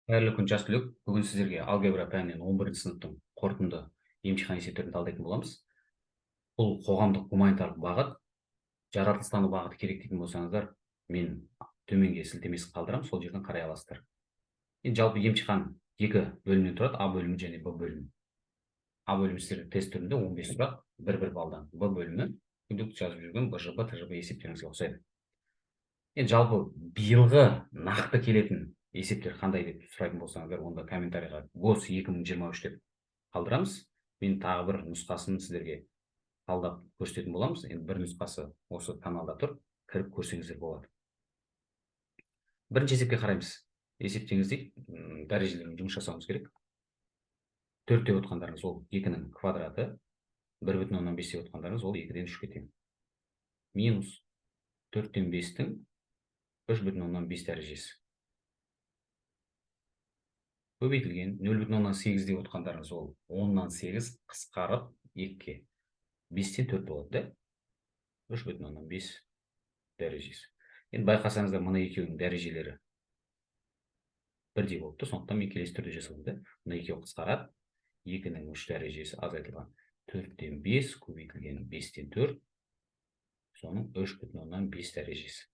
Қайырлы күн, жас түлек! Бүгін сіздерге алгебра пәнінен 11 сыныптың қорытынды емтихан есептерін талдайтын боламыз. Бұл қоғамдық гуманитарлық бағыт, жаратылыстану бағыты керек дейтін болсаңыздар, мен төменге сілтемесін қалдырамын, сол жерден қарай аласыздар. Енді жалпы емтихан екі бөлімнен тұрады: А бөлімі және Б бөлімі. А бөлімі сіздерде тест түрінде 15 сұрақ, 1-1 балдан. Б бөлімі күнделікті жазып жүрген БЖБ, ТЖБ есептеріңізге ұқсайды. Енді жалпы биылғы нақты келетін есептер қандай деп сұрайтын болсаңыздар, онда комментарийға ГОС 2023 деп қалдырамыз. Мен тағы бір нұсқасын сіздерге талдап көрсететін боламыз. Енді бір нұсқасы осы каналда тұр, кіріп көрсеңіздер болады. Бірінші есепке қараймыз. Есептеңіз дейді, дәрежелермен жұмыс жасауымыз керек. 4 деп отқандарыңыз ол 2-нің квадраты, 1,5 деп отқандарыңыз ол 2-ден 3-ке тең. Минус 4-тен 5-тің 3,5 дәрежесі. Көбейтілген 0,8 деп отқандарыңыз ол 10-нан 8 қысқарып 2-ге. 5-тен 4 болады да? 3,5 дәрежесі. Енді байқасаңыздар, мына екеуінің дәрежелері бірдей болып тұр, сондықтан мен келесі түрде жасадым да. Мына екеуі қысқарады, 2-нің 3 дәрежесі азайтылған 4-тен 5 көбейтілген 5-тен 4, соның 3,5 дәрежесі.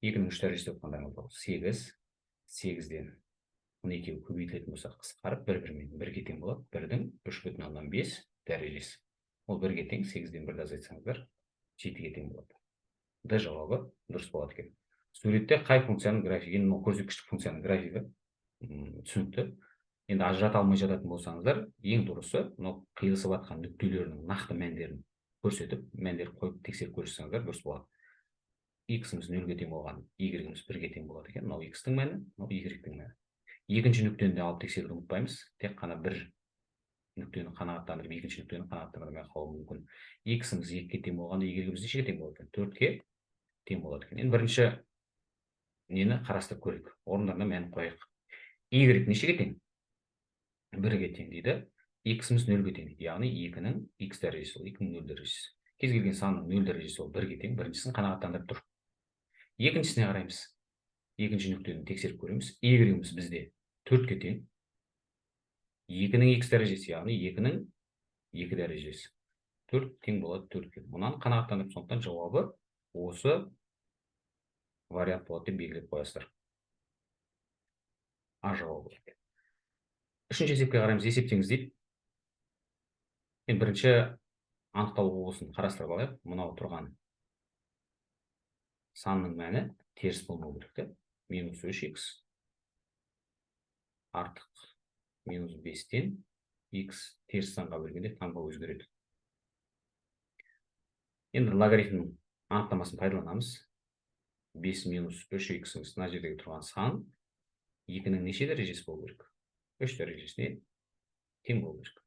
2-нің 3 дәрежесі деп отқандарыңыз ол 8, 8-ден мына екеуі көбейтілетін болса, қысқарып бір-бірімен бірге тең болады. 1-дің 3,5 дәрежесі. Ол бірге тең, 8-ден 1-ді азайтсаңыздар, 7-ге тең болады. Д жауабы дұрыс болады екен. Суретте қай функцияның графигі, мынау көрсеткіштік функцияның графигі, түсінікті. Енді ажырата алмай жататын болсаңыздар, ең дұрысы мынау қиылысып жатқан нүктелерінің нақты мәндерін көрсетіп, мәндер қойып тексеріп көрсеңіздер дұрыс болады. X-іміз 0-ге тең болған, Y-іміз 1-ге тең болады екен. Мынау X-тің мәні, мынау Y-тің мәні. Екінші нүктені де алып тексеруді ұмытпаймыз. Тек қана бір нүктені қанағаттандырып, екінші нүктені қанағаттандырмай қалуы мүмкін. X-іміз 2-ге тең болғанда, Y-іміз нешеге тең болады екен? 4-ке тең болады екен. Енді бірінші нені қарастырып көрейік. Орындарына мән қояйық. Y нешеге тең? 1-ге тең дейді. X-іміз 0-ге тең дейді. Яғни 2-нің X дәрежесі ол 2-нің 0 дәрежесі. Кез келген санның 0 дәрежесі ол 1-ге тең. Біріншісін қанағаттандырып тұр. Екіншісіне қараймыз. Екінші нүктені тексеріп көреміз. Y-іміз бізде 4-ке тең. 2-нің X дәрежесі, яғни 2-нің 2 дәрежесі. 4 тең болады 4-ке. Мұнан қанағаттандырып, сондықтан жауабы осы вариант болады деп белгілеп қоясыздар. А жауабы. Үшінші есепке қараймыз. Есептеңіз дейді. Енді бірінші анықталу құбылысын қарастырып алайық. Мынау тұрған санның мәні теріс болмау керек те. Минус 3x артық минус 5-тен x теріс санға бөлгенде таңба өзгереді. Енді логарифмнің анықтамасын пайдаланамыз. 5 минус 3x-іміз мына жердегі тұрған сан 2-нің неше дәрежесі болу керек? 3 дәрежесіне тең болу керек.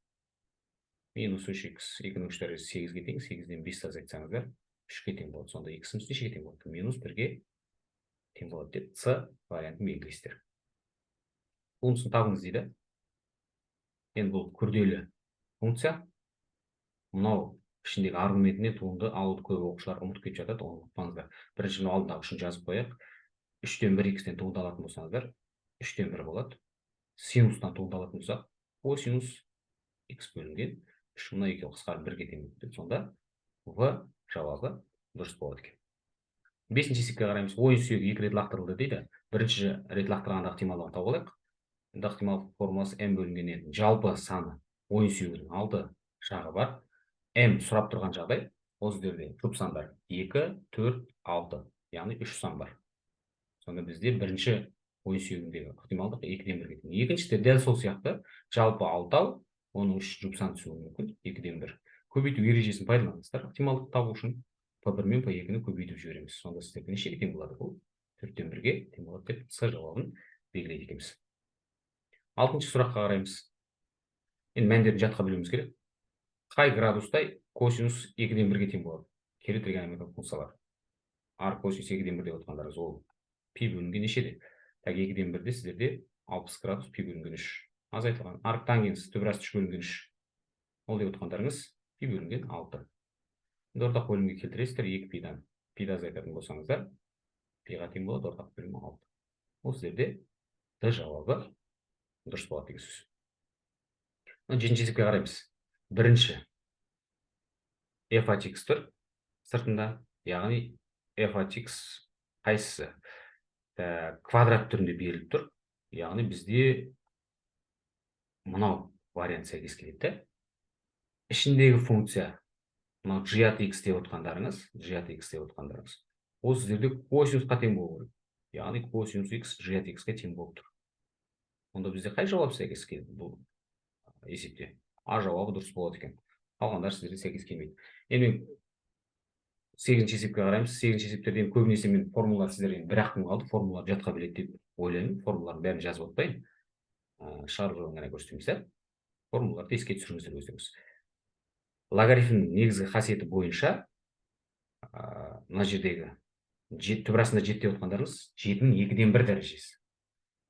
Минус 3x 2-нің 3 дәрежесі 8-ге тең, 8-ден 5 азайтсаңыздар 3-ке тең болады. Сонда x-іміз нешеге тең болады? Минус 1-ге тең болады деп С вариантын белгілейсіздер. Туындысын табыңыз дейді. Енді бұл күрделі функция. Мынау ішіндегі аргументіне туынды алуды көп оқушылар ұмытып кетіп жатады, оны ұмытпаңыздар. Бірінші мынау алдындағы үшін жазып қояйық. 3-тен 1 x-тен туынды алатын болсаңыздар, 3-тен 1 болады. Синустан туынды алатын болсақ, косинус x бөлінген 3, мына екеуі қысқарып 1-ге тең болады. Сонда В жауабы дұрыс болады екен. Бесінші есепке қараймыз. Ойын сүйегі 2 рет лақтырылды дейді. Бірінші рет лақтырғанда ықтималдығын тауып алайық. Енді ықтималдық формуласы m бөлінген n. Жалпы саны ойын сүйегінің 6 жағы бар. M сұрап тұрған жағдай, ол сіздерде жұп сандар 2, 4, 6, яғни 3 сан бар. Сонда бізде бірінші ойын сүйегіндегі ықтималдық 2-ден 1-ге тең. Екіншіде дәл сол сияқты жалпы 6, оның 3 жұп сан түсуі мүмкін, 2-ден 1. Көбейту ережесін пайдаланыңыздар. Ықтималдық табу үшін P1 мен P2-ні көбейтіп жібереміз. Сонда сіздерге нешеге тең болады бұл? 4-тен 1-ге тең болады деп С жауабын белгілейді екенбіз. Алтыншы сұраққа қараймыз. Енді мәндерін жатқа білуіміз керек. Қай градустай косинус 2-ден 1-ге тең болады? Кері тригонометриялық функциялар. Ар косинус 2-ден 1 деп отқандарыңыз ол пи бөлінген нешеде? Так, 2-ден 1-де сіздерде 60 градус пи бөлінген 3. Азайтылған. Арк тангенс түбір асты 3 бөлінген 3. Ол деп отқандарыңыз пи бөлінген 6. Енді ортақ бөлімге келтіресіздер, 2 пидан. Пиді азайтатын болсаңыздар, пиға тең болады ортақ бөлімі 6. Ол сіздерде Д жауабы Дұрыс болады деген сөз. Жетінші есепке қараймыз. Бірінші f от x тұр сыртында, яғни f от x қайсысы? Квадрат түрінде беріліп тұр. Яғни бізде мынау вариант сәйкес келеді де. Ішіндегі функция мынау g от x деп отқандарыңыз, g от x деп отқандарыңыз. Ол сіздерде косинусқа тең болу керек. Яғни косинус x g от x-ке тең болып тұр. Онда бізде қай жауап сәйкес келеді бұл есепте? А жауабы дұрыс болады екен. Қалғандар сіздерге сәйкес келмейді. Енді мен 8-ші есепке қараймыз. 8-ші есептерден көбінесе мен формулалар сіздерге бір-ақ күн қалды, формулалар жатқа біледі деп ойлаймын. Формулалардың бәрін жазып отпайын. Шығарып жолын ғана көрсетеміз, ә? Формулаларды еске түсіріңіздер өздеріңіз. Логарифмнің негізгі қасиеті бойынша мына жердегі түбір астында 7 деп отқандарыңыз 7-нің 2-ден 1 дәрежесі.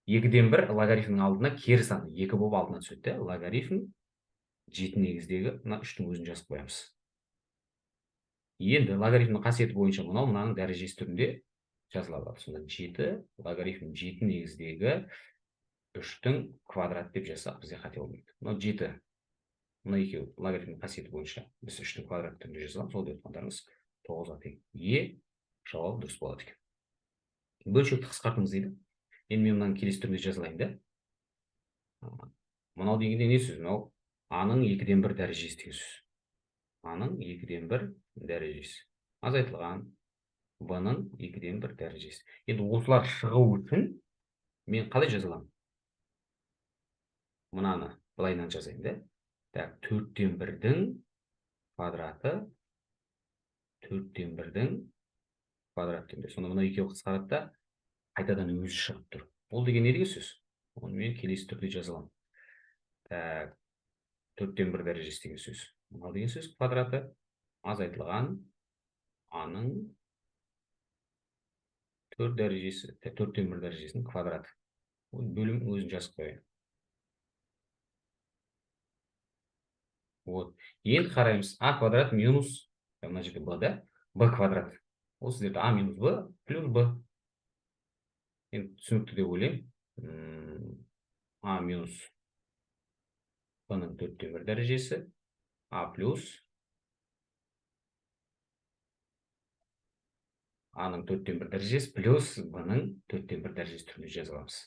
2-ден 1 логарифмнің алдына кері саны 2 болып алдына түседі. Логарифм 7 негіздегі мына 3-тің өзін жазып қоямыз. Енді логарифмнің қасиеті бойынша мынау мынаның дәрежесі түрінде жазыла алады. Сонда 7 логарифм 7 негіздегі 3-тің квадраты деп жазсақ бізде қате болмайды. Мынау 7, мына екеуі логарифмнің қасиеті бойынша біз 3-тің квадраты түрінде жаза аламыз. Ол деп отқандарыңыз 9-ға тең. Е жауабы дұрыс болады екен. Бөлшекті қысқартыңыз дейді. Енді мен мынаны келесі түрінде жаза алайын да. Мынау дегенде не сөз? Мынау А-ның 2-ден 1 дәрежесі деген сөз. А-ның 2-ден 1 дәрежесі. Азайтылған Б-ның 2-ден 1 дәрежесі. Енді осылар шығу үшін мен қалай жаза аламын? Мынаны былайынан жазайын да. Так, 4-тен 1-дің квадраты 4-тен 1-дің квадраты түрінде. Сонда мына екеуі қысқарады да қайтадан өзі шығып тұр. Ол деген не деген сөз? Оны мен келесі түрде жаза аламын. Так, 4-тен 1 дәрежесі деген сөз. Мынау деген сөз квадраты азайтылған А-ның 4 дәрежесі, 4-тен 1 дәрежесінің квадраты. Ол бөлім өзін жазып қояйын. Вот. Енді қараймыз. А квадрат минус, мына жерде Б да, Б квадрат. Ол сіздерде А минус Б плюс Б. Енді түсінікті деп ойлаймын. А минус Б-ның 4-тен 1 дәрежесі, А плюс А-ның 4-тен 1 дәрежесі плюс Б-ның 4-тен 1 дәрежесі түрінде жаза аламыз.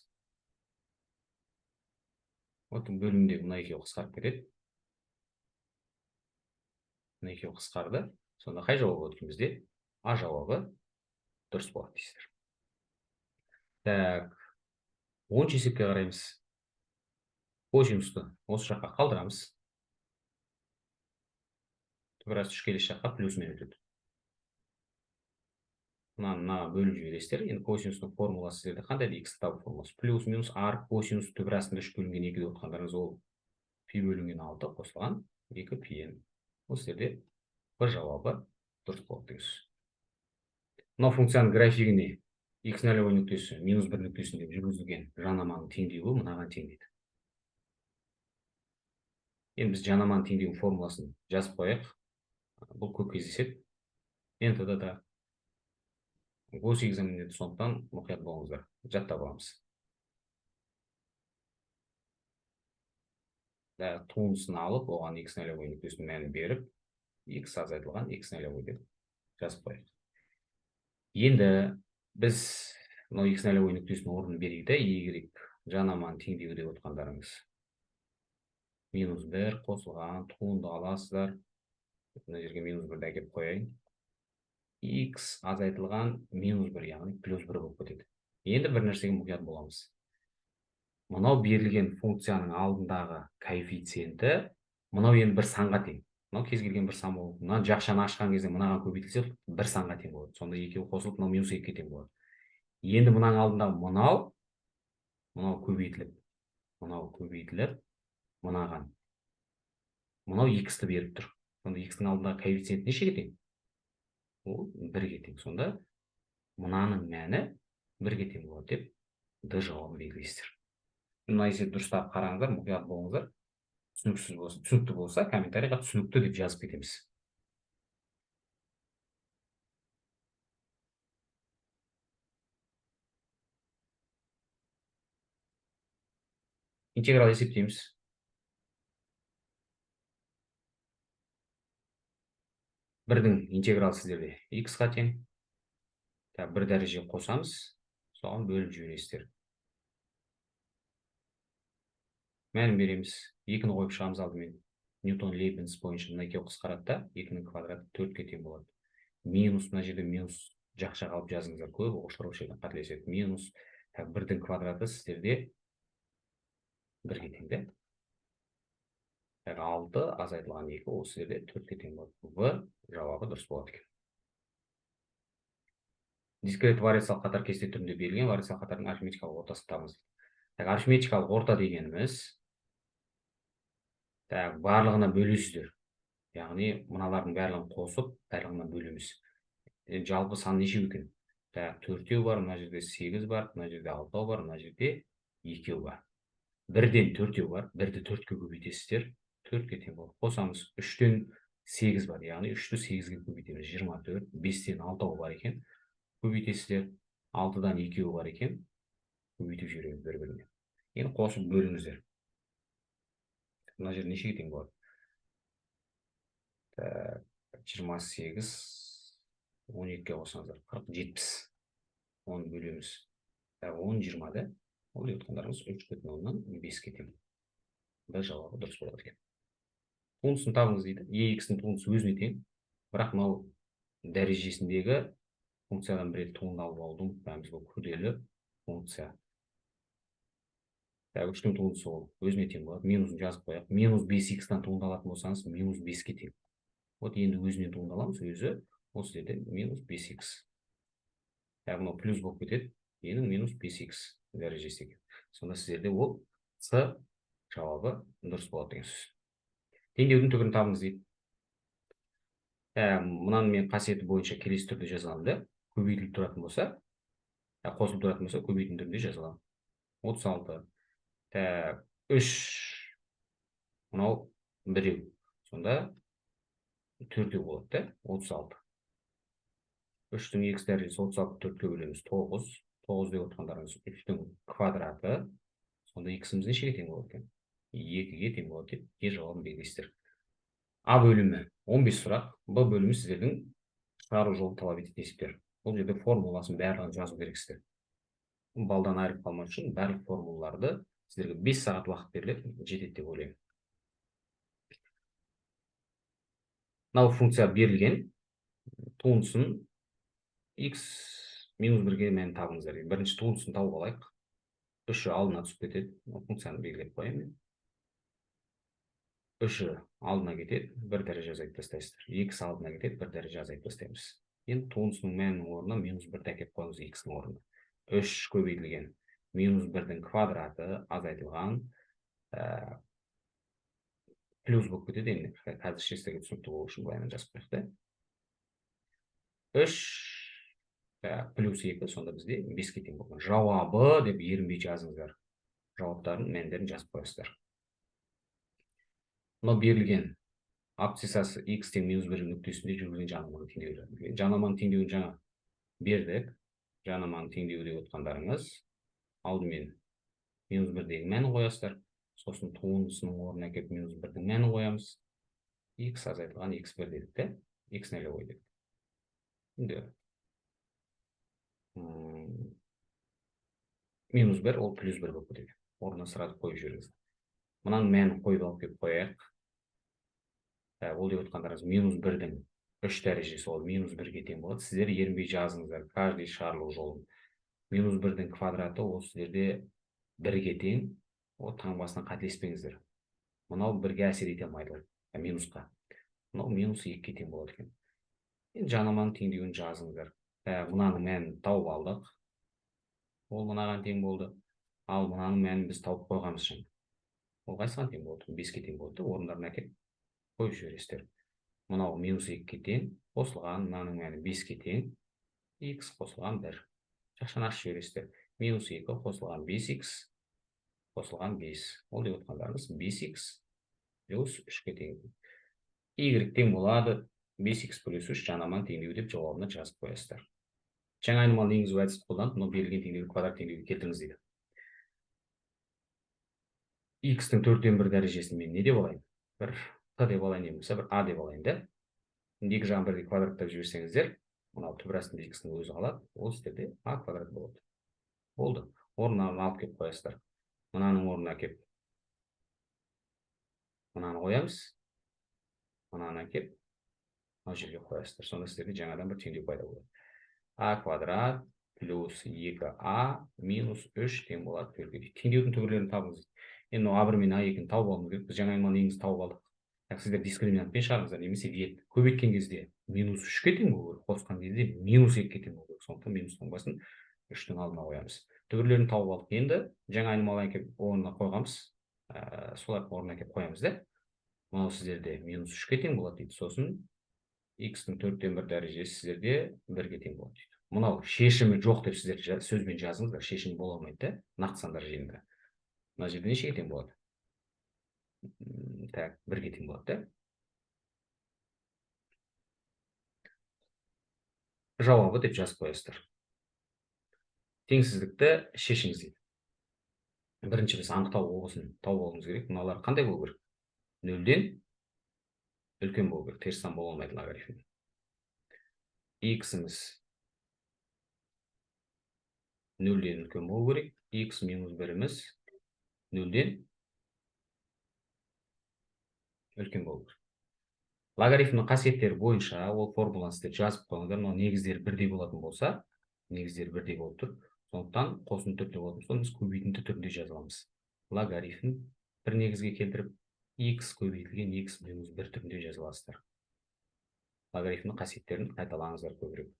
Вот бөлімде мына екеуі қысқарып кетеді. Мына екеуі қысқарды. Сонда қай жауап болады екен бізде? А жауабы дұрыс болады дейсіздер. Так, 10 есепке қараймыз. Косинусты осы жаққа қалдырамыз. Түбір асты 3 келесі жаққа плюсымен өтеді. Мынаны мынаға бөліп жібересіздер. Енді косинустың формуласы сіздерде қандай еді? X табу формуласы. Плюс минус r косинус түбір астында 3 бөлінген 2 деп отқандарыңыз ол пи бөлінген 6 қосылған 2 пи n. Ол сіздерде Б жауабы дұрыс болады деген сөз. Мынау функцияның графигіне x нөлевой нүктесі минус 1 нүктесінде жүргізілген жанаманың теңдеуі мынаған тең дейді. Енді біз жанаманың теңдеуінің формуласын жазып қояйық. Бұл көп кездеседі. НТ-да да госэкзаменде, сондықтан мұқият болыңыздар. Жаттап аламыз. Да, туындысын алып, оған x нөлевой нүктесінің мәнін беріп, x азайтылған x нөлевой деп жазып қояйық. Енді біз мынау x нөлевой нүктесінің орнын берейік те, y жанаманың теңдеуі деп отқандарыңыз. Минус 1 қосылған туынды аласыздар. Мына жерге минус 1-ді әкеліп қояйын. X азайтылған минус 1, яғни плюс 1 болып кетеді. Енді бір нәрсеге мұқият боламыз. Мынау берілген функцияның алдындағы коэффициенті, мынау енді бір санға тең. Мынау кез келген бір сан болады. Мына жақшаны ашқан кезде мынаған көбейтілсе бір санға тең болады. Сонда екеуі қосылып мынау минус 2-ге тең болады. Енді мынаның алдында мынау көбейтіліп, мынау көбейтіліп, мынаған. Мынау x-ті беріп тұр. Сонда x-тің алдындағы коэффициент нешеге тең? Ол 1-ге тең. Сонда мынаның мәні 1-ге тең болады деп D жауабын белгілейсіздер. Мына есепті дұрыстап қараңыздар, мұқият болыңыздар. Түсініксіз болса, түсінікті болса, комментарийға түсінікті деп жазып кетеміз. Интеграл есептейміз. Бірдің интегралы сіздерде x-қа тең. Бір дәреже қосамыз, соған бөліп жібересіздер. Мәнін береміз. 2-ні қойып шығамыз алдымен. Ньютон Лейбниц бойынша мына екеуі қысқарады да, 2-нің квадраты 4-ке тең болады. Минус, мына жерде минус жақша қалып жазыңыздар. Көп оқушылар осы жерден қателеседі. Минус 1-дің квадраты сіздерде 1-ге тең де. 6 азайтылған 2, ол сіздерде 4-ке тең болады. В жауабы дұрыс болады екен. Дискрет вариациялық қатар кесте түрінде берілген вариациялық қатардың арифметикалық ортасын табыңыз. Арифметикалық орта дегеніміз барлығына бөлесіздер. Яғни мыналардың барлығын қосып, барлығына бөлеміз. Жалпы сан нешеу екен? 4 бар, мына жерде 8 бар, мына жерде 6 бар, мына жерде 2 бар. 1-ден 4 бар, 1-ді 4-ке көбейтесіздер, 4-ке тең болады. Қосамыз, 3-тен 8 бар, яғни 3-ті 8-ге көбейтеміз, 24, 5-тен 6 бар екен, көбейтесіздер, 6-дан 2 бар екен, көбейтіп жібереміз бір-біріне. Енді қосып бөліңіздер. Мына жерде нешеге тең болады? 28, 12-ге қосаңыздар, 40, 70. Оны бөлеміз. 10, 20 да. Ол деп отырғандарыңыз 3,5-ке тең. Бұл жауабы дұрыс болады екен. Туындысын табыңыз дейді. Е икстің туындысы өзіне тең. Бірақ мынау дәрежесіндегі функциядан бір рет туынды алып алуды ұмытпаймыз. Бұл күрделі функция. 3-тің туындысы ол өзіне тең болады. Минусын жазып қояйық. Минус 5х-тан туынды алатын болсаңыз, минус 5-ке тең. Вот енді өзінен туынды аламыз, өзі осы жерде минус 5х. Мынау плюс болып кетеді. Енді минус 5х дәрежесі екен. Сонда сіздерде ол С жауабы дұрыс болады деген сөз. Теңдеудің түбірін табыңыз дейді. Мынаны мен қасиеті бойынша келесі түрде жаза аламын да. Көбейтіліп тұратын болса, қосылып тұратын болса, көбейтін түрде жаза аламын. 36. 3. Мынау 1. Сонда 4 болады да, 36. 3-тің 2 дәрежесі 36 4-ке бөлеміз, 9. 9 деп отырғандарыңыз 3-тің квадраты. Сонда х-іміз нешеге тең болады екен? 2-ге тең болады деп Е жауабын белгілейсіздер. А бөлімі 15 сұрақ, Б бөлімі сіздердің шығару жолын талап ететін есептер. Бұл жерде формуласын барлығын жазу керексіздер. Балдан айырып қалмау үшін барлық формулаларды сіздерге 5 сағат уақыт беріледі, жетеді деп ойлаймын. Мынау функция берілген, туындысын x минус 1-ге мәнін табыңыздар. Бірінші туындысын тауып алайық. 3-і алдына түсіп кетеді. Функцияны белгілеп қоямын мен. 3-і алдына кетеді, 1 дәреже азайтып тастайсыздар. 2-сі алдына кетеді, 1 дәреже азайтып тастаймыз. Енді туындысының мәнінің орнына минус 1-ді әкеліп қойыңыз х-ның орнына. 3 көбейтілген минус 1-дің квадраты азайтылған плюс болып кетеді. Енді қазір сіздерге түсінікті болу үшін былайынан жазып қояйық та. 3 плюс 2, сонда бізде 5-ке тең болған. Жауабы деп ерінбей жазыңыздар. Жауаптарын, мәндерін жазып қоясыздар. Мынау берілген абсциссасы x тең минус 1 нүктесінде жүргізілген жанаманың теңдеуі. Жанаманың теңдеуін жаңа бердік. Жанаманың теңдеуі деп отқандарыңыз алдымен минус 1-дегі мәнін қоясыздар. Сосын туындысының орнына әкеліп минус 1-дің мәнін қоямыз. X азайтылған x1 дедік те, x нөлге дедік. Енді минус 1 ол плюс 1 болып кетеді. Орнына сразу қойып жіберіңіз. Мынаның мәнін қойып алып келіп қояйық. Ол деп отқандарыңыз минус 1-дің 3 дәрежесі ол минус 1-ге тең болады. Сіздер ерінбей жазыңыздар каждый шығарылу жолын. Минус 1-дің квадраты ол сіздерде 1-ге тең. Ол таңбасынан қателеспеңіздер. Мынау 1-ге әсер ете алмайды ол, минусқа. Мынау минус 2-ге тең болады екен. Енді жанаманың теңдеуін жазыңыздар. Мынаның мәнін тауып алдық. Ол мынаған тең болды. Ал мынаның мәнін біз тауып қойғанбыз жаңа. Ол қайсыған тең болды? 5-ке тең болды. Орындарына әкеліп қойып жібересіздер. Мынау минус 2-ге тең, қосылған мынаның мәні 5-ке тең, x қосылған 1. Жақшаны ашып жібересіздер. Минус 2 қосылған 5x қосылған 5. Ол деп отқандарыңыз 5x плюс 3-ке тең. Y тең болады 5x плюс 3 жанаманың теңдеуі деп жауабына жазып қоясыздар. Жаңа айнымалы енгізу әдісін қолданып, мынау берілген теңдеуді квадрат теңдеуге келтіріңіз дейді. X-тің 4-тен 1 дәрежесін мен не деп алайын? Бір Т деп алайын, немесе бір А деп алайын, да? Екі жағын бірдей квадраттап жіберсеңіздер, мынау түбір астында X-ның өзі қалады, ол сіздерде А квадрат болады. Болды. Орнына алып келіп қоясыздар. Мынаның орнына келіп мынаны қоямыз. Мынаны әкеп мына жерге қоясыздар. Сонда сіздерде жаңадан бір теңдеу пайда болады. А квадрат плюс 2А минус 3 тең болады 4-ге. Теңдеудің түбірлерін табыңыз. Енді мынау А1 мен А2-ні тауып алуымыз керек. Біз жаңа мына негізін тауып алдық. Сіздер дискриминантпен шығарыңыздар, немесе вет. Көбейткен кезде минус 3-ке тең болу керек, қосқан кезде минус 2-ге тең болу керек. Сондықтан минустың басын 3-тің алдына қоямыз. Түбірлерін тауып алдық. Енді жаңа айнымалы әкеп орнына қойғанбыз. Солар орнына әкеп қоямыз да. Мынау сіздерде минус 3-ке тең болады дейді. Сосын x-тің 4-тен 1 дәрежесі сіздерде 1-ге тең болады дейді. Мынау шешімі жоқ деп сіздер сөзбен жазыңыздар, шешімі бола алмайды да, нақты сандар жиынында. Мына жерде нешеге тең болады? Так, 1-ге тең болады да. Жауабы деп жазып қоясыздар. Теңсіздікті шешіңіз дейді. Бірінші біз анықтау облысын тауып алуымыз керек. Мыналар қандай болу керек? 0-ден үлкен болу керек. Теріс сан бола алмайды логарифм. X-іміз 0-ден үлкен болу керек. X минус 1-іміз 0-ден үлкен болу керек. Логарифмнің қасиеттері бойынша ол формуланы сіздер жазып қойыңыздар. Мынау негіздері бірдей болатын болса, негіздері бірдей болып тұр. Сондықтан қосынды түрде болатын болса, біз көбейтінді түрінде жаза аламыз. Логарифм бір негізге келтіріп x көбейтілген x минус 1 түрінде жаза аласыздар. Логарифмнің қасиеттерін қайталаңыздар көбірек.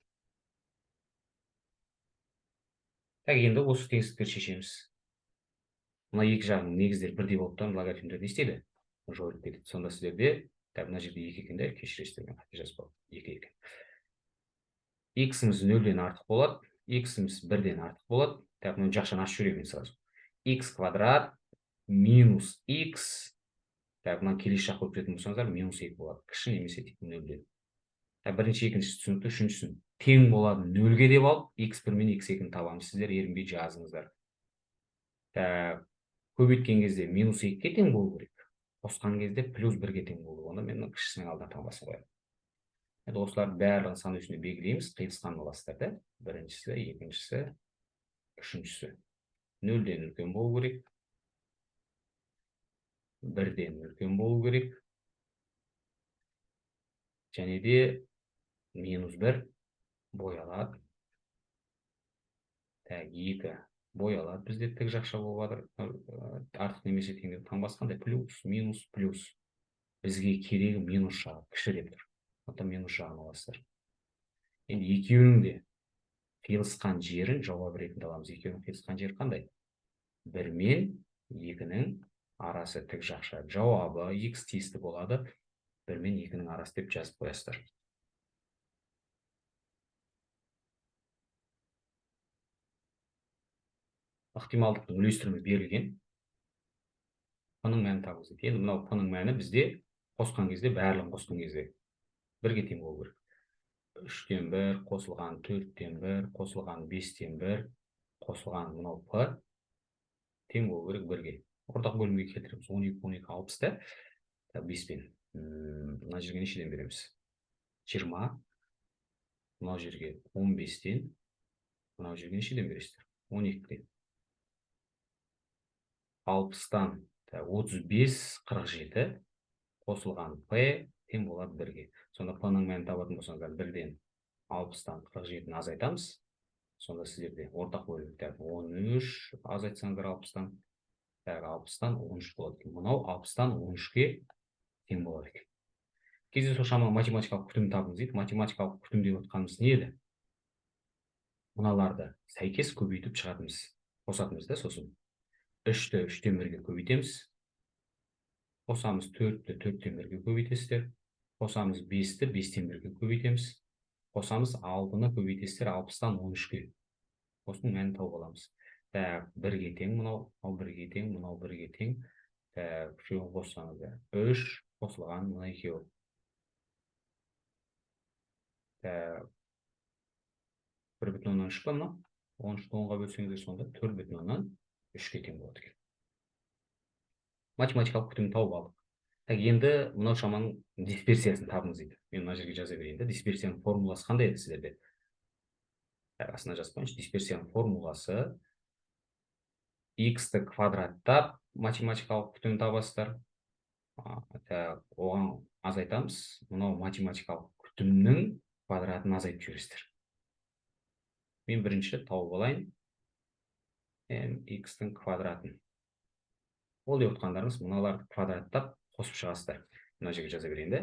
Так, енді осы теңсіздіктерді шешеміз. Мына екі жағының негіздері бірдей болып тұр, логарифмдер не істейді? Жойылып кетеді. Сонда сіздерде, так, мына жерде 2 екен де, кешіресіздер, мен қате жазып қалдым. 2 екен. X-іміз 0-ден артық болады, X-іміз 1-ден артық болады. Так, мына жақшаны ашып жіберемін мен сразу. X квадрат минус X, так, мына келесі жаққа өтетін болсаңыздар, минус 2 болады. Кіші немесе тең 0-ден. Так, бірінші, екіншісі түсінікті, үшіншісін тең болады 0-ге деп алып, X1 мен X2-ні табамыз. Сіздер ерінбей жазыңыздар. Так, көбейткен кезде минус 2-ге тең болу керек. Қосқан кезде плюс 1-ге тең болу. Онда мен мына кішісінің алдына таңбасын қоямын. Енді осылардың барлығын сан үстіне белгілейміз. Қиылысқан аласыздар да. Біріншісі, екіншісі, үшіншісі. 0-ден үлкен болу керек. 1-ден үлкен болу керек. Және де минус 1 боялады. Так, 2 боялады. Бізде тік жақша болып жатыр. Артық немесе тең деп таңбасы қандай? Плюс, минус, плюс. Бізге керегі минус жағы, кіші деп тұр. Сондықтан минус жағын аласыздар. Енді екеуінің де қиылысқан жерін жауап ретінде аламыз. Екеуінің қиылысқан жері қандай? 1 мен 2-нің арасы тік жақша. Жауабы X тиісті болады. 1 мен 2-нің арасы деп жазып қоясыздар. Ықтималдықтың үлестірімі берілген. P-ның мәнін табыңыз дейді. Енді мынау P-ның мәні бізде қосқан кезде, барлығын қосқан кезде бірге тең болу керек. 3-тен 1 қосылған 4-тен 1 қосылған 5-тен 1 қосылған мынау P тең болу керек бірге. Ортақ бөлімге келтіреміз. 12, 12, 60 та. Так, 5-пен. Мына жерге нешеден береміз? 20. Мынау жерге 15-тен. Мынау жерге нешеден бересіздер? 12-ден. 60-тан, так, 35, 47 қосылған P тең болады бірге. Сонда P-ның мәнін табатын болсаңыздар, 1-ден 60-тан 47-ні азайтамыз. Сонда сіздерде ортақ бөлім, так, 13 азайтсаңыздар 60-тан, так, 60-тан 13 болады екен. Мынау 60-тан 13-ке тең болады екен. Кездейсоқ шамалы математикалық күтім табыңыз дейді. Математикалық күтім деп отқанымыз не еді? Мыналарды сәйкес көбейтіп шығатынбыз, қосатынбыз да, сосын 3-ті 3-тен 1-ге көбейтеміз. Қосамыз 4-ті 4-тен 1-ге көбейтесіздер. Қосамыз 5-ті 5-тен 1-ге көбейтеміз. Қосамыз 6-ны көбейтесіздер 60-тан 13-ге. Осының мәнін тауып аламыз. Так, 1-ге тең мынау, мынау 1-ге тең, мынау 1-ге тең. Так, үшеуін қоссаңыздар 3 қосылған мына екеуі. Так, бір бүтін оннан үш па мынау? Он үшті онға бөлсеңіздер сонда төрт бүтін оннан үшке тең болады екен. Математикалық күтімін тауып алдық. Так, енді мынау шаманың дисперсиясын табыңыз дейді. Мен мына жерге жаза берейін да. Дисперсияның формуласы қандай еді сіздерде? Так, астына жазып қояйыншы. Дисперсияның формуласы x-ті квадраттап математикалық күтімін табасыздар. Так, оған азайтамыз. Мынау математикалық күтімнің квадратын азайтып жібересіздер. Мен бірінші тауып алайын mx-тің квадратын. Ол деп отқандарыңыз мыналарды квадраттап қосып шығасыздар. Мына жерге жаза берейін де.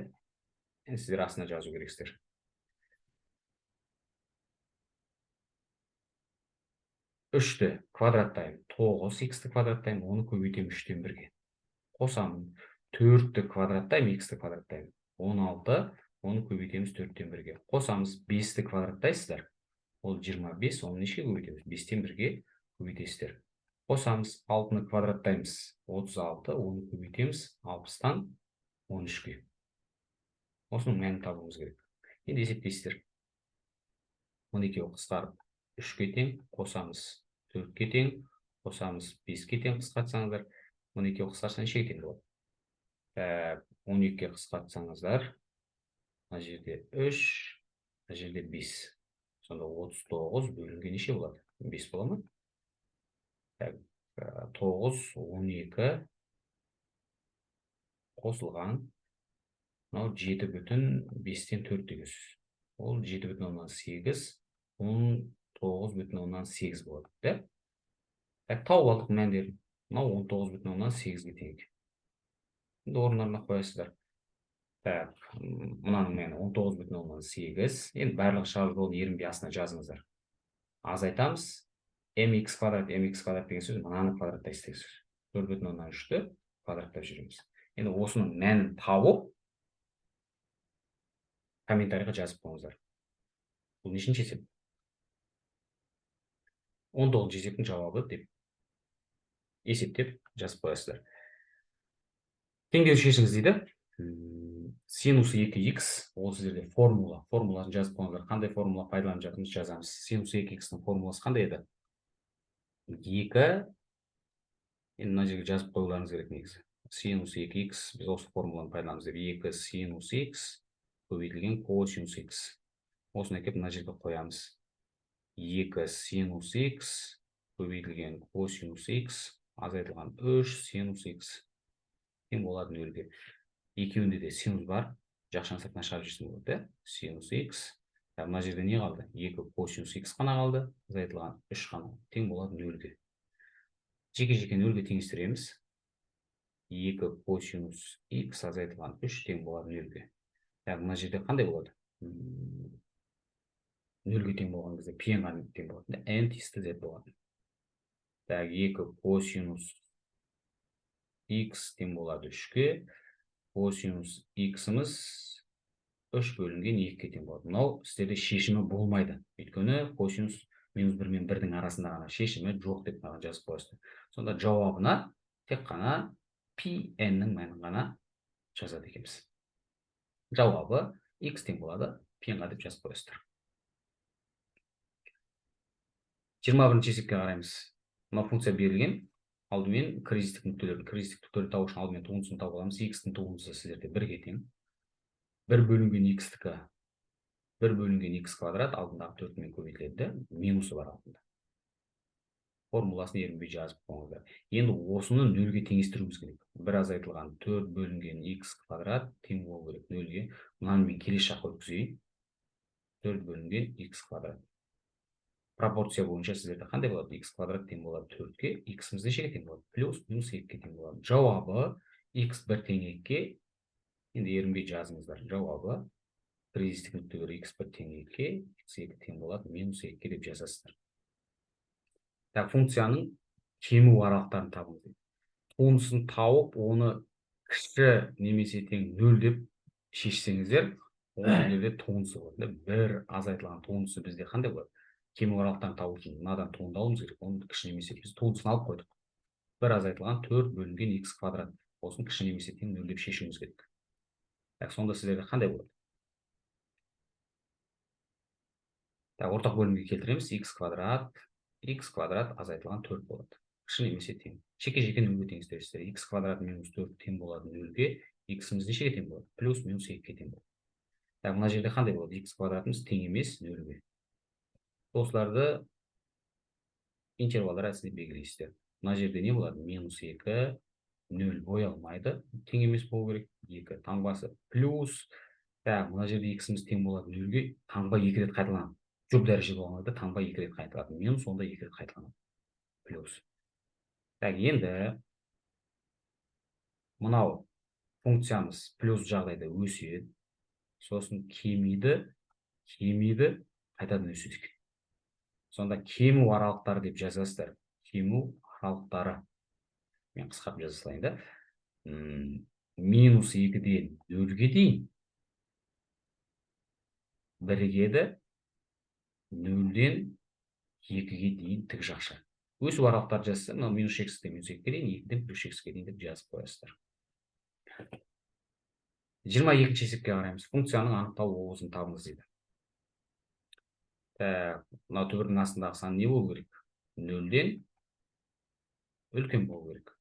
Енді сіздер астына жазу керексіздер. 3-ті квадраттаймын, 9 x-ті квадраттаймын, оны көбейтемін 3-тен 1-ге. Қосамын. 4-ті квадраттаймын, x-ті квадраттаймын. 16, оны көбейтеміз 4-тен 1-ге. Қосамыз, 5-ті квадраттайсыздар. Ол 25, оны нешеге көбейтеміз? 5-тен 1-ге көбейтесіздер. Қосамыз, 6-ны квадраттаймыз, 36, оны көбейтеміз 60-тан 13-ге. Осының мәнін табуымыз керек. Енді есептейсіздер. 12-ге қысқарып 3-ге тең, қосамыз 4-ге тең, қосамыз 5-ге тең қысқартсаңыздар, 12-ге қысқартса нешеге тең болады? 12-ге қысқартсаңыздар, мына жерде 3, мына жерде 5. Сонда 39 бөлінген неше болады? 5 бола ма? Так, 9, 12 қосылған мынау 7,5-тен 4 деген сөз. Ол 7,8, 19,8 болады, да? Так, тауып алдық мәндерін. Мынау 19,8-ге тең екен. Енді орындарына қоясыздар. Так, мынаның мәні 19,8. Енді барлық шығару жолын ерінбей астына жазыңыздар. Азайтамыз. Mx квадрат, mx квадрат деген сөз мынаны квадраттайсыз деген сөз. 4,3-ті квадраттап жүреміз. Енді осының мәнін тауып комментарийға жазып қойыңыздар. Бұл нешінші есеп? 19-шы есептің жауабы деп есептеп жазып қоясыздар. Теңдеу шешіңіз дейді. Синус 2х, ол сіздерде формула. Формуласын жазып қойыңыздар. Қандай формула пайдаланып жатырмыз жазамыз. Синус 2х-тің формуласы қандай еді? 2, енді мына жерге жазып қоюларыңыз керек негізі. Синус 2х, біз осы формуланы пайдаланамыз деп. 2 синус х көбейтілген косинус х. Осыны әкеліп мына жерге қоямыз. 2 синус х көбейтілген косинус х азайтылған 3 синус х тең болады 0-ге. Екеуінде де синус бар. Жақшаны сыртына шығарып жіберсем болады, да? Синус х. Мына жерде не қалды? 2 косинус х қана қалды, азайтылған 3 қана тең болады 0-ге. Жеке-жеке 0-ге теңестіреміз. 2 косинус х азайтылған 3 тең болады 0-ге. Мына жерде қандай болады? 0-ге тең болған кезде π-ға тең болады. N тиісті z болады. Так, 2 косинус х тең болады 3-ге. Косинус х-іміз 3 бөлінген 2-ге тең болады. Мынау сіздерде шешімі болмайды. Өйткені косинус минус 1 мен 1-дің арасында ғана шешімі жоқ деп маған жазып қоясыздар. Сонда жауабына тек қана π-нің мәнін ғана жазады екенбіз. Жауабы х тең болады π-ға деп жазып қоясыздар. 21-ші есепке қараймыз. Мына функция берілген. Алдымен кризистік нүктелерді, кризистік нүктелерді табу үшін алдымен туындысын тауып аламыз. Х-тің туындысы сіздерде 1-ге тең. 1 бөлінген х-тікі 1 бөлінген х квадрат алдындағы 4-мен көбейтіледі, минусы бар алдында. Формуласын ерінбей жазып қойыңыздар. Енді осыны 0-ге теңестіруіміз керек. 1 азайтылған 4 бөлінген х квадрат тең болу керек 0-ге. Мынаны мен келесі жаққа өткізейін. 4 бөлінген х квадрат. Пропорция бойынша сіздерде қандай болады? Х квадрат тең болады 4-ге, х-іміз нешеге тең болады? Плюс минус 2-ге тең болады. Жауабы х 1 тең 2-ге. Енді ерінбей жазыңыздар. Жауабы кризистік нүктелер х 1 тең 2-ге, х 2 тең болады минус 2-ге деп жазасыздар. Так, функцияның кему аралықтарын табыңыз дейді. Туындысын тауып, оны кіші немесе тең 0 деп шешсеңіздер, ол жерде туындысы болады. 1 азайтылған туындысы бізде қандай болады? Кему аралықтарын табу үшін мынадан туынды алуымыз керек. Оны кіші немесе біз туындысын алып қойдық. 1 азайтылған 4 бөлінген х квадрат. Осыны кіші немесе тең 0 деп шешуіміз керек. Так, сонда сіздерде қандай болады? Так, ортақ бөлімге келтіреміз. Х квадрат, х квадрат азайтылған 4 болады. Кіші немесе тең. Жеке-жеке нөлге теңестіресіздер. Х квадрат минус 4 тең болады нөлге. Х-іміз нешеге тең болады? Плюс минус 2-ге тең болады. Так, мына жерде қандай болады? Х квадратымыз тең емес нөлге. Осыларды интервалдар әдісінде белгілейсіздер. Мына жерде не болады? Минус 2, 0 боялмайды, тең емес болу керек. 2 таңбасы плюс. Так, мына жерде х-іміз тең болады нөлге, таңба 2 рет қайталанады. Жұп дәреже болғанда таңба 2 рет қайталанады. Минус онда 2 рет қайталанады. Плюс. Так, енді мынау функциямыз плюс жағдайда өседі, сосын кемиді, кемиді, қайтадан өседі екен. Сонда кему аралықтары деп жазасыздар. Кему аралықтары. Мен қысқартып жаза салайын да. Минус 2-ден 0-ге дейін бірігеді, 0-ден 2-ге дейін тік жақша. Өсу аралықтары жазса, мынау минус шексізден минус 2-ге дейін, 2-ден плюс шексізге дейін деп жазып қоясыздар. 22-ші есепке қараймыз. Функцияның анықталу облысын табыңыз дейді. Так, мынау түбірдің астындағы сан не болу керек? 0-ден үлкен болу керек.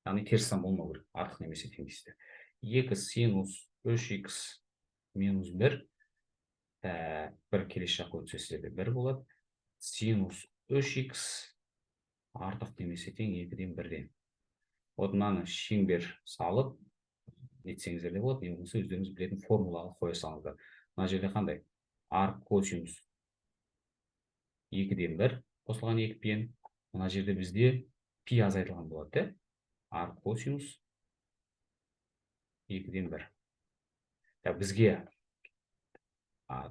Яғни теріс сан болмау керек. Артық немесе тең дейсіздер. 2 синус 3х минус 1. Так, бір келесі жаққа өтсе сіздерде 1 болады. Синус 3х артық немесе тең 2-ден 1-ден. Вот мынаны шеңбер салып нетсеңіздер де болады, не болмаса өздеріңіз білетін формулаға қоя салыңыздар. Мына жерде қандай? Арк косинус 2-ден 1 қосылған 2 пи. Мына жерде бізде пи азайтылған болады, де? Арк косинус 2-ден 1. Так, бізге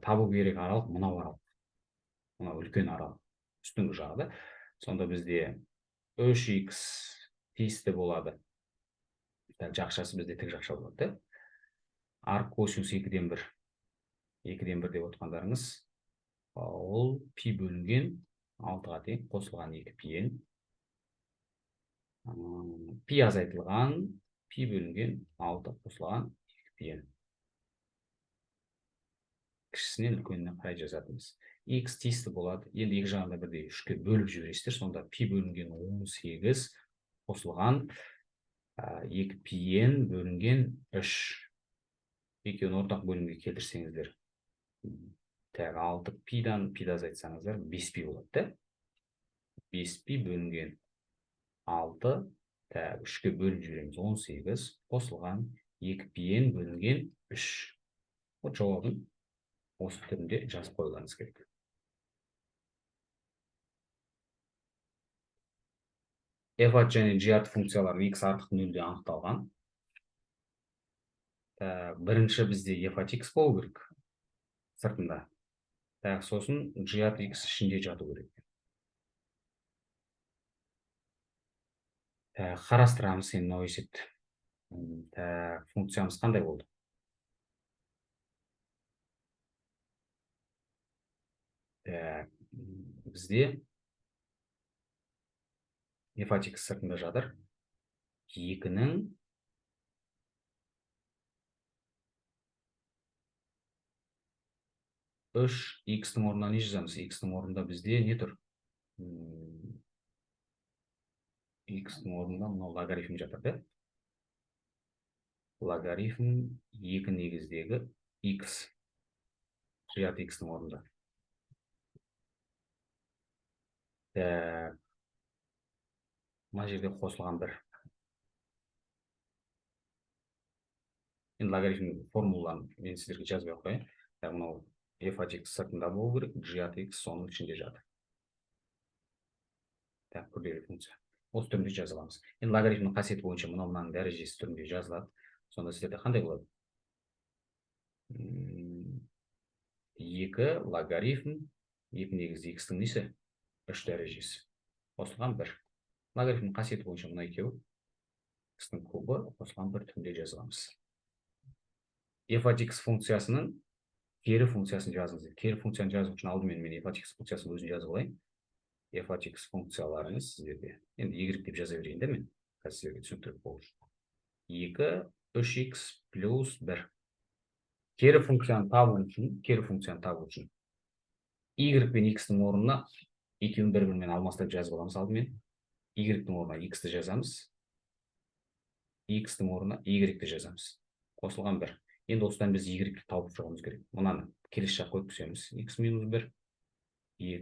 табу керек аралық мынау аралық. Мынау үлкен аралық. Үстіңгі жағы, да? Сонда бізде 3х тиісті болады. Так, жақшасы бізде тік жақша болады, да? Арк косинус 2-ден 1. 2-ден 1 деп отқандарыңыз, ол пи бөлінген 6-ға тең қосылған 2 пи. Пи азайтылған пи бөлінген 6 қосылған 2 пи. Кішісінен үлкеніне қарай жазатынбыз. Х тиісті болады. Енді екі жағында бірдей 3-ке бөліп жібересіздер. Сонда пи бөлінген 18 қосылған 2 пи бөлінген 3. Екеуін ортақ бөлімге келтірсеңіздер. Так, 6 пидан пиді азайтсаңыздар 5 пи болады, да? 5 пи бөлінген 6, так, 3-ке бөліп жібереміз 18 қосылған 2 пи бөлінген 3. Вот жауабын осы түрінде жазып қоюларыңыз керек. F at және G at функциялары x артық нөлде анықталған. Так, бірінші бізде F at x болу керек сыртында. Так, сосын G at x ішінде жату керек. Так, қарастырамыз енді мынау есепті. Так, функциямыз қандай болды? Так, бізде F at x сыртында жатыр. 2-нің 3 х-тің орнына не жазамыз? Х-тің орнында бізде не тұр? Х-тің орнында мынау логарифм жатыр, да? Логарифм 2 негіздегі х. G at x-тің орнында. Так, мына жерде қосылған 1. Енді логарифм формулаларын мен сіздерге жазбай ақ қояйын. Так, мынау F at x сыртында болу керек, G at x соның ішінде жатыр. Так, күрделі функция. Осы түрінде жаза аламыз. Енді логарифмнің қасиеті бойынша мынау мынаның дәрежесі түрінде жазылады. Сонда сіздерде қандай болады? 2 логарифм 2 негізі x-тің несі? 3 дәрежесі. Қосылған 1. Логарифмнің қасиеті бойынша мына екеуі x-тің кубы қосылған 1 түрінде жазыламыз. F at x функциясының кері функциясын жазыңыз. Кері функцияны жазу үшін алдымен мен f at x функциясын өзін жазып алайын. F at x функцияларыңыз сіздерде. Енді y деп жаза берейін де мен. Қазір сіздерге түсініктірек болу үшін. 2, 3x плюс 1. Кері функцияны табу үшін, кері функцияны табу үшін y пен x-тің орнына екеуін бір-бірімен алмастырып жазып аламыз алдымен. Y-тің орнына x-ті жазамыз. X-тің орнына y-ті жазамыз. Қосылған 1. Енді осыдан біз y-ті тауып шығуымыз керек. Мынаны келесі жаққа өткіземіз. X минус 1, 2,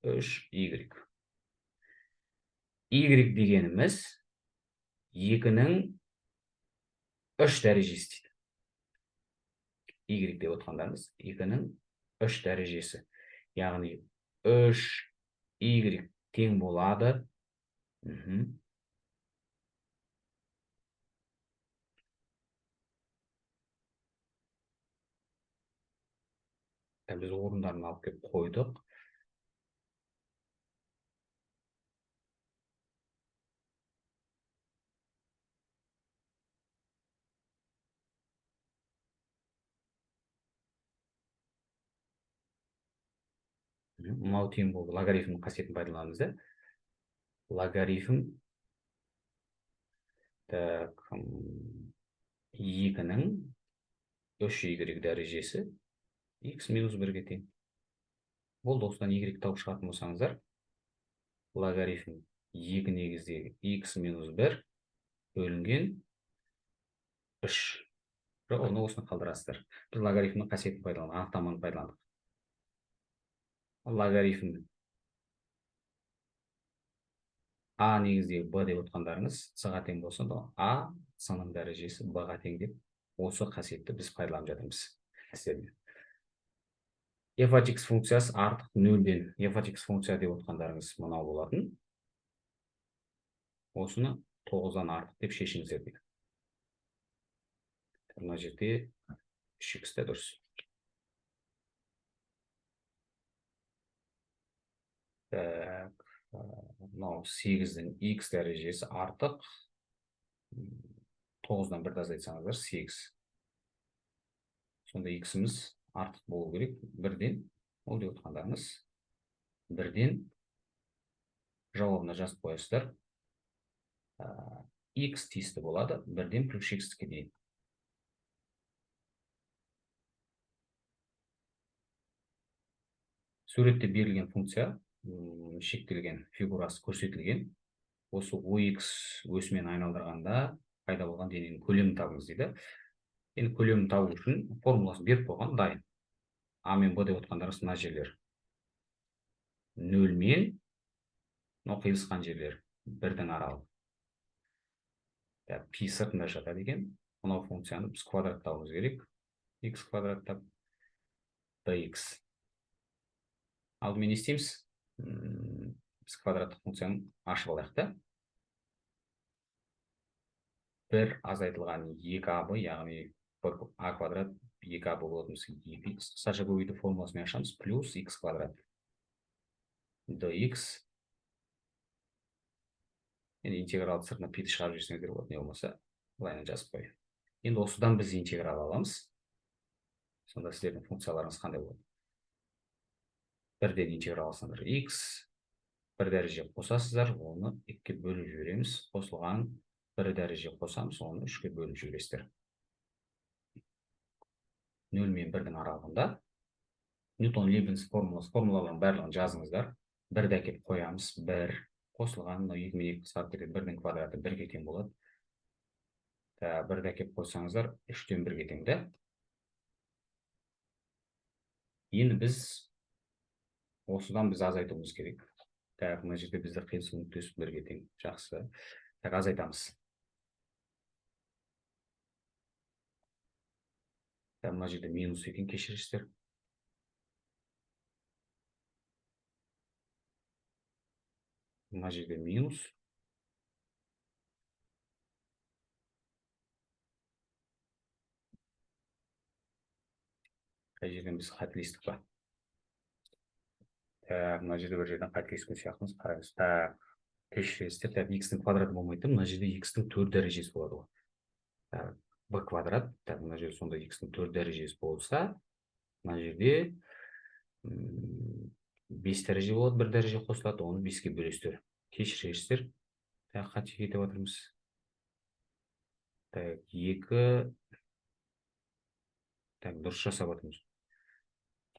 3, y. Y дегеніміз 2-нің 3 дәрежесі дейді. Y деп отқандарымыз 2-нің 3 дәрежесі. Яғни 3 y тең болады. Біз орындарын алып келіп қойдық. Мынау тең болды. Логарифмнің қасиетін пайдаланамыз да. Логарифм так 2-нің 3 y дәрежесі x минус 1-ге тең. Болды, осыдан y тауып шығатын болсаңыздар, логарифм 2 негіздегі x минус 1 бөлінген 3. Жоқ, оны осыны қалдырасыздар. Біз логарифмнің қасиетін пайдаландық, анықтаманы пайдаландық. Логарифм а негіздегі b деп отқандарыңыз c-ға тең болса, а c-ның дәрежесі b-ға тең деп осы қасиетті біз пайдаланып жатырмыз. F от x функциясы артық нөлден. F от x функция деп отқандарыңыз мынау болатын. Осыны 9-дан артық деп шешіңіздер дейді. Мына жерде 3x те дұрыс. Так, мынау 8-дің x дәрежесі артық 9-дан 1-ді азайтсаңыздар 8. Сонда x-іміз артық болу керек 1-ден. Ол деп отқандарыңыз 1-ден жауабына жазып қоясыздар. X тиісті болады 1-ден плюс x-ке дейін. Суретте берілген функция шектелген фигурасы көрсетілген. Осы OX өсімен айналдырғанда пайда болған дененің көлемін табыңыз дейді. Енді көлемін табу үшін формуласын беріп қойған дайын. А мен Б деп отқандарыңыз мына жерлер. 0 мен мынау қиылысқан жерлер 1-дің аралығы. Пи сыртында жатады екен. Мынау функцияны біз квадраттауымыз керек. X квадраттап dx. Алдымен не істейміз? Біз квадраттық функцияны ашып алайық та. 1 азайтылған 2ab, яғни а квадрат 2ab болатын 2x қысқаша көбейту формуласымен ашамыз, плюс x квадрат dx. Енді интегралды сыртына пи-ді шығарып жіберсеңіздер болады, не болмаса былайынан жазып қояйын. Енді осыдан біз интеграл аламыз. Сонда сіздердің функцияларыңыз қандай болады? Бірден интеграл алсаңдар x, бір дәреже қосасыздар, оны 2-ге бөліп жібереміз. Қосылған бір дәреже қосамыз, оны 3-ге бөліп жібересіздер. 0 мен 1-дің аралығында Ньютон-Лейбниц формуласы, формулалардың барлығын жазыңыздар. 1-ді әкеліп қоямыз, 1 қосылған, мынау 2 мен 2 қысқарып кетеді, 1-дің квадраты 1-ге тең болады. 1-ді әкеліп қойсаңыздар, 3-тен 1-ге тең де. Енді біз осыдан біз азайтуымыз керек. Так, мына жерде бізде қиылысу нүктесі 1-ге тең. Жақсы. Так, азайтамыз. Так, мына жерде минус екен, кешіресіздер. Мына жерде минус. Қай жерден біз қателестік па? Так, мына жерде бір жерден қателескен сияқтымыз, қараңыз. Так, кешіресіздер. Так, x-дің квадраты болмайды, мына жерде x-дің 4 дәрежесі болады ғой. Так, b квадрат. Так, мына жерде сонда x-дің 4 дәрежесі болса, мына жерде 5 дәреже болады, 1 дәреже қосылады, оны 5-ке бөлесіздер. Кешіресіздер. Так, қате кетіп жатырмыз. Так, 2. Так, дұрыс жасап жатырмыз.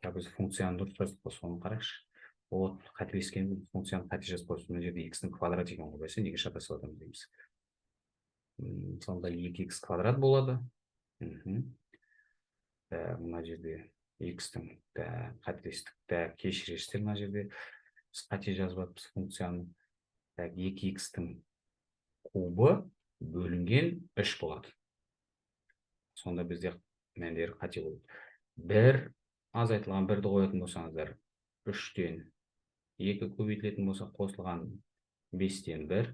Так, біз функцияны дұрыс жаздық қой, соны қарайықшы. Вот, қателескен, функцияны қате жазып қойыпсыз. Мына жерде x-ның квадраты екен ғой, бәсе, неге шатасып жатырмыз дейміз. Сонда 2x квадрат болады. Мына жерде x-тің, қателестік, кешіресіздер, мына жерде біз қате жазып жатырмыз функцияны. Так, 2x-тің кубы бөлінген 3 болады. Сонда бізде мәндері қате болады. 1 азайтылған 1-ді қоятын болсаңыздар, 3-тен 2 көбейтілетін болса, қосылған 5-тен 1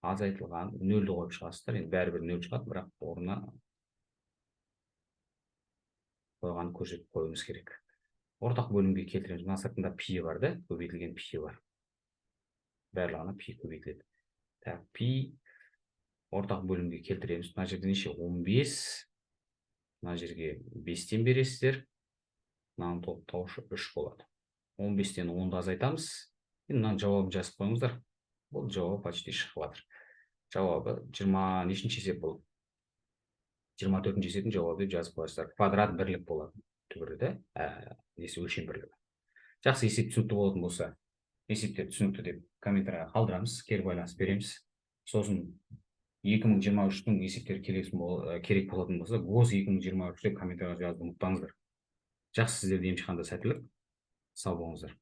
азайтылған 0-ді қойып шығасыздар. Енді бәрібір 0 шығады, бірақ орнына қойғанын көрсетіп қоюымыз керек. Ортақ бөлімге келтіреміз. Мына сыртында пи бар да, көбейтілген пи бар. Барлығына пи көбейтіледі. Так, пи ортақ бөлімге келтіреміз. Мына жерде неше? 15. Мына жерге 5-тен бересіздер. Мынаның тоқтаушы 3 болады. 15-тен 10-ды азайтамыз. Енді мынаның жауабын жазып қойыңыздар. Бұл жауап почти шығып жатыр. Жауабы 20 нешінші есеп бұл? 24-ші есептің жауабы деп жазып қоясыздар. Квадрат бірлік болады. Түбірі де, несі өлшем бірлігі. Жақсы, есеп түсінікті болатын болса, есептер түсінікті деп комментарийға қалдырамыз, кері байланыс береміз. Сосын 2023-тің есептері керек болатын болса, ГОС 2023 деп комментарийға жазуды ұмытпаңыздар. Жақсы, сіздерде емтиханда сәттілік. Сау болыңыздар.